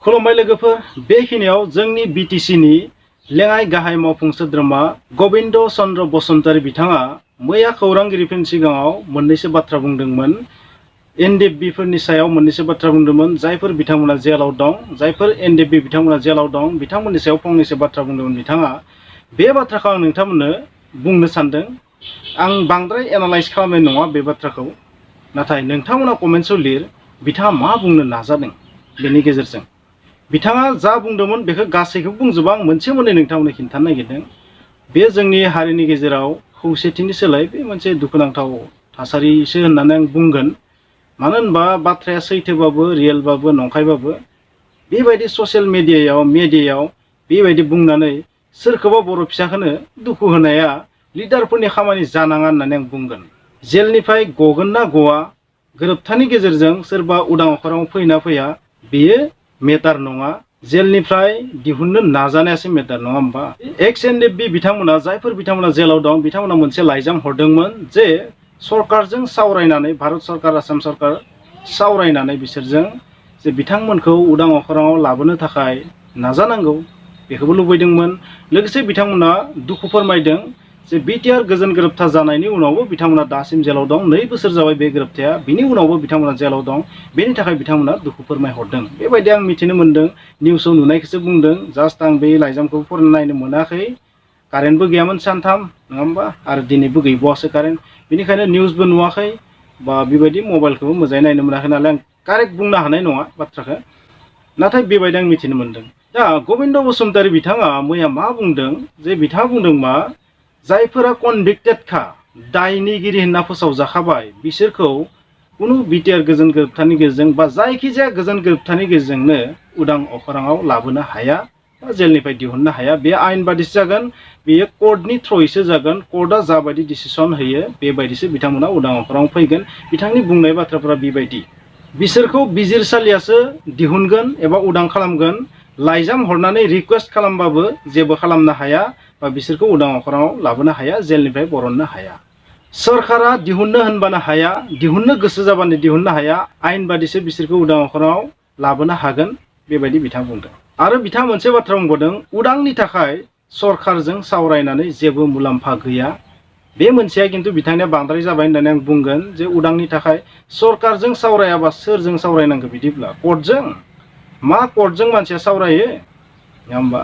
खुलुमबाय लोगोफोर, बेखिनियाव जोंनि बिटिसिनि लेङाइ गाहाय मावफुं सोद्रोमा गबिन्द चन्द्र बसुमतारी बिथाङा मैया खौरांगिरिफोरनि सिगाङाव मोननैसो बाथ्रा बुंदोंमोन। एनडिएफबि फोरनि सायाव मोननैसो बाथ्रा बुंदोंमोन। जायफोर बिथांमोना जेलाव दं, जायफोर एनडिएफबि बिथांमोना जेलाव दं, बिथांमोननि सायाव फंनैसो बाथ्रा बुंदोंमोन बिथाङा। बे बाथ्राखौ आं नोंथांमोननो बुंनो सानदों। आं बांद्राय एनालाइज खालामनाय नङा बे बाथ्राखौ, नाथाय नोंथांमोना कमेन्ट्सआव लिर बिथाङा मा बुंनो नाजादों। बेनि गेजेरजों बिथाङा जा बुंदोंमोन बेखौ गासैखौबो बुंजोबा, आं मोनसे मोननै नोंथांमोननो खिन्थानो नागिरदों। बे जोंनि हारिनि गेजेराव खौसेथिनि सोलाय बे मोनसे दुखुनांथाव थासारिसो होननानै आं बुंगोन। मानो होनबा बाथ्राया सैथोबाबो, रियेलबाबो, नंखायबाबो बेबायदि ससियेल मिडियायाव बेबायदि बुंनानै सोरखौबा बर' फिसाखौनो दुखु होनाया लिडारफोरनि खामानि जानाङा होननानै आं बुंगोन। जेलनिफ्राय गगोन ना गवा, गोरोबथानि गेजेरजों सोरबा उदां अख्राङाव फैना फैया बेयो मेटार नङा। जेलनिफ्राय दिहुननो नाजानायासो मेटार, नङा होमबा? एक्स एनडिएफबि बिथांमोना, जायफोर बिथांमोना जेलाव दं, बिथांमोना मोनसे लाइजाम हरदोंमोन जे सरकारजों सावरायनानै, भारत सरकार, आसाम सरकार सावरायनानै बिसोरजों जे बिथांमोनखौ उदां अख्राङाव लाबोनो थाखाय नाजानांगौ, बेखौबो लुबैदोंमोन। लोगोसे बिथांमोना दुखु फोरमायदों जे बिटिआर गोजोन गोरोबथा जानायनि उनावबो बिथांमोना दासिम जेलाव दं। 2 बोसोर जाबाय बे गोरोबथाया, बिनि उनावबो बिथांमोना जेलाव दं। बेनि थाखाय बिथांमोना दुखु फोरमायहरदों। बेबायदि आं मिथिनो मोन्दों, निउसाव नुनायखौसो बुंदों। जास्ट आं बे लाइजामखौ फरायनायनो मोनाखै। कारेन्टबो गैयामोन सानथाम, नङा होमबा? आरो दिनैबो गैबावासो कारेन्ट, बेनिखायनो निउसबो नुवाखै बा बेबायदि मबाइलखौबो मोजाङै नायनो मोनाखै नालाय आं कारेक्ट बुंनो हानाय नङा बाथ्राखौ। नाथाय बेबायदि आं मिथिनो मोन्दों। दा गबिन्द बसुमतारी बिथाङा मैया मा बुंदों, जे बिथाङा बुंदों मा, जायफोरा कनभिक्टेडखा, दायनिगिरि होनना फोसावजाखाबाय, बिसोरखौ कुनु बिटिआर गोजोन गोरोबथानि गेजेरजों बा जायखिजाया गोजोन गोरोबथानि गेजेरजोंनो उदां अख्राङाव लाबोनो हाया बा जेलनिफ्राय दिहुननो हाया। बे आयेन बादिसो जागोन, बेयो कर्टनि थ्रयैसो जागोन। कर्टआ जाबायदि डिसिसन होयो बेबायदिसो बिथांमोना उदां अख्राङाव फैगोन। बिथांनि बुंनाय बाथ्राफोरा बेबायदि। बिसोरखौ बिजिरसालियासो दिहुनगोन एबा उदां खालामगोन। लाइजाम हरनानै रिक्वेस्ट खालामबाबो जेबो खालामनो हाया बा बिसोरखौ उदां अख्राङाव लाबोनो हाया, जेलनिफ्राय बरननो हाया। सरकारा दिहुननो होनबानो हाया, दिहुननो गोसो जाबानो दिहुननो हाया। आयेन बादिसो बिसोरखौ उदां अख्राङाव लाबोनो हागोन, बेबायदि बिथाङा बुंदों। आरो बिथाङा मोनसे बाथ्रा बुंबावदों, उदांनि थाखाय सरकारजों सावरायनानै जेबो मुलाम्फा गैया। बे मोनसेया खिन्थु बिथांनिया बांद्राय जाबाय होननानै आं बुंगोन। जे उदांनि थाखाय सरकारजों सावरायाबा सोरजों सावरायनांगौ? बिदिब्ला कर्टजों? मा कर्टजों मानसिया सावरायो, नङा होमबा?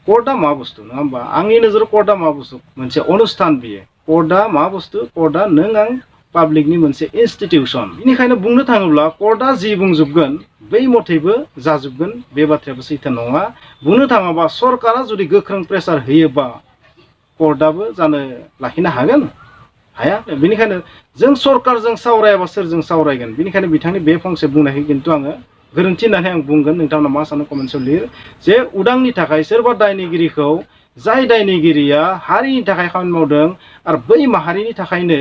कर्टआ मा बुस्थु, नङा होमबा? आंनि नोजोराव कर्टआ मा बुस्थु? मोनसे अनुस्थान बियो। कर्टआ मा बुस्थु? कर्टआ नों आं पाब्लिकनि मोनसे इनस्टिटिउसन। बेनिखायनो बुंनो थाङोब्ला कर्टआ जि बुंजोबगोन बै मथैबो जाजोबगोन, बे बाथ्रायाबो सैथो नङा। बुंनो थाङोबा सरकारा जुदि गोख्रों प्रेसार होयोबा कर्टआबो जानो लाखिनो हागोन? हाया। बेनिखायनो जों सरकारजों सावरायाबा सोरजों सावरायगोन? बेनिखायनो बिथांनि बे फंसे बुंनायखौ खिन्थु आङो गोरोन्थि होननानै आं बुंगोन। नोंथांमोना मा सानो कमेन्ट्सआव लिर। जे उदांनि थाखाय सोरबा दायनिगिरिखौ, जाय दायनिगिरिया हारिनि थाखाय खामानि मावदों आरो बै माहारिनि थाखायनो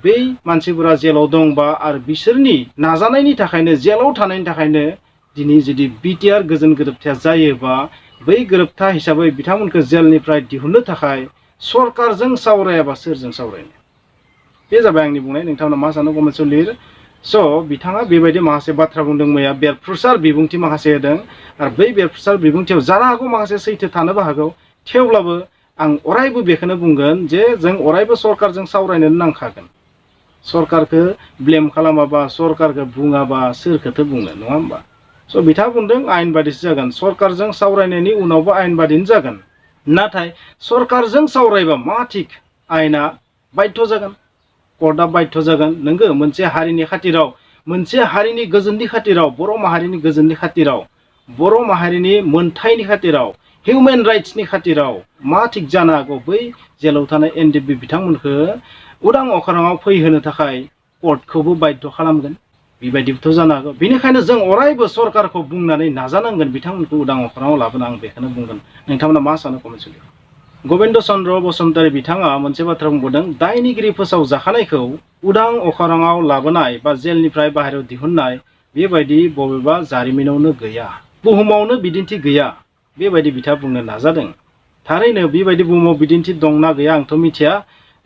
बै मानसिफोरा जेलाव दंबा आरो बिसोरनि नाजानायनि थाखायनो, जेलाव थानायनि थाखायनो दिनै जुदि बिटिआर गोजोन गोरोबथाया जायोबा, बै गोरोबथा हिसाबै बिथांमोनखौ जेलनिफ्राय दिहुननो थाखाय सरकारजों सावरायाबा सोरजों सावरायनो? बे जाबाय आंनि बुंनाय। नोंथांमोना मा सानो कमेन्ट्सआव लिर। स' बिथाङा बेबायदि माखासे बाथ्रा बुंदों मैया, बेरफ्रुसार बिबुंथि माखासे होदों। आरो बै बेरफ्रुसार बिबुंथियाव जानो हागौ माखासे सैथो थानोबो हागौ। थेवब्लाबो आं अरायबो बेखौनो बुंगोन जे जों अरायबो सरकारजों सावरायनो नांखागोन। सरकारखौ ब्लेम खालामाबा, सरकारखौ बुङाबा सोरखौथो बुंनो, नङा होमबा? स' बिथाङा बुंदों आयेन बादिसो जागोन। सरकारजों सावरायनायनि उनावबो आयेन बादिनो जागोन। नाथाय सरकारजों सावरायबा मा थिक, आयेना बाध्य जागोन, कर्टआ बाध्य जागोन। नोंगो मोनसे हारिनि खाथिराव, मोनसे हारिनि गोजोननि खाथिराव, बर' माहारिनि गोजोननि खाथिराव, बर' माहारिनि मोनथायनि खाथिराव, हिउमेन राइट्सनि खाथिराव मा थिक जानो हागौ बै जेलाव थानाय एनडिएफबि बिथांमोनखौ उदां अख्राङाव फैहोनो थाखाय कर्टखौबो बाध्य खालामगोन? बेबायदिबोथ' जानो हागौ। बेनिखायनो जों अरायबो सरकारखौ बुंनानै नाजानांगोन बिथांमोनखौ उदां अख्राङाव लाबोनो। आं बेखौनो बुंगोन। नोंथांमोना मा सानो कमेन्ट्सआव लिर। गबिन्द चन्द्र बसुमतारी बिथाङा मोनसे बाथ्रा बुंबावदों, दायनिगिरि फोसाव जाखानायखौ उदां अख्राङाव लाबोनाय बा जेलनिफ्राय बाहेरायाव दिहुननाय बेबायदि बबेबा जारिमिनावनो गैया, बुहुमावनो बिदिन्थि गैया, बेबायदि बिथाङा बुंनो नाजादों। थारैनो बेबायदि बुहुमाव बिदिन्थि दंना गैया आंथ' मिथिया।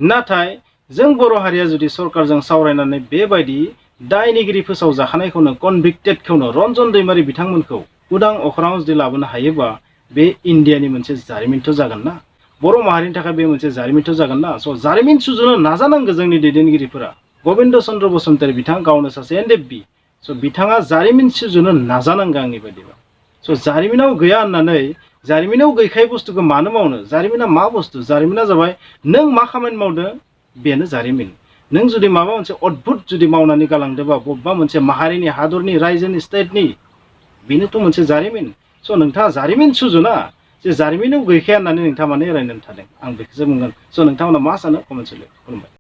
नाथाय जों बर' हारिया जुदि सरकारजों सावरायनानै बेबायदि दायनिगिरि फोसाव जाखानायखौनो, कनभिक्टेडखौनो, रन्जन दैमारि बिथांमोनखौ उदां अख्राङाव जुदि लाबोनो हायोबा बे इन्डियानि मोनसे जारिमिनथ' जागोन ना, बर' माहारिनि थाखाय बे मोनसे जारिमिनथ' जागोन ना। स' जारिमिन सुजुनो नाजानांगौ जोंनि दैदेनगिरिफोरा। गबिन्द चन्द्र बसुमतारी बिथाङा गावनो सासे एनडिएफबि। स' बिथाङा जारिमिन सुजुनो नाजानांगौ आंनि बायदिबा। स' जारिमिनाव गैया होननानै जारिमिनाव गैखाय बुस्थुखौ मानो मावनो? जारिमिना मा बुस्थु? जारिमिना जाबाय नों मा खामानि मावदो बेनो जारिमिन। नों जुदि माबा मोनसे अद्भुत जुदि मावनानै गालांदोंबा बबेबा मोनसे माहारिनि, हादरनि, रायजोनि, स्टेटनि, बेनोथ' मोनसे जारिमिन। स' नोंथाङा जारिमिन सुजुना जे जारिमिनाव गैखाया होननानै नोंथाङा मानो एरायनानै थादों? आं बेखौसो बुंगोन। स' नोंथांमोना मा सानो? कमेन्ट सेक्सनाव खुलुमबाय।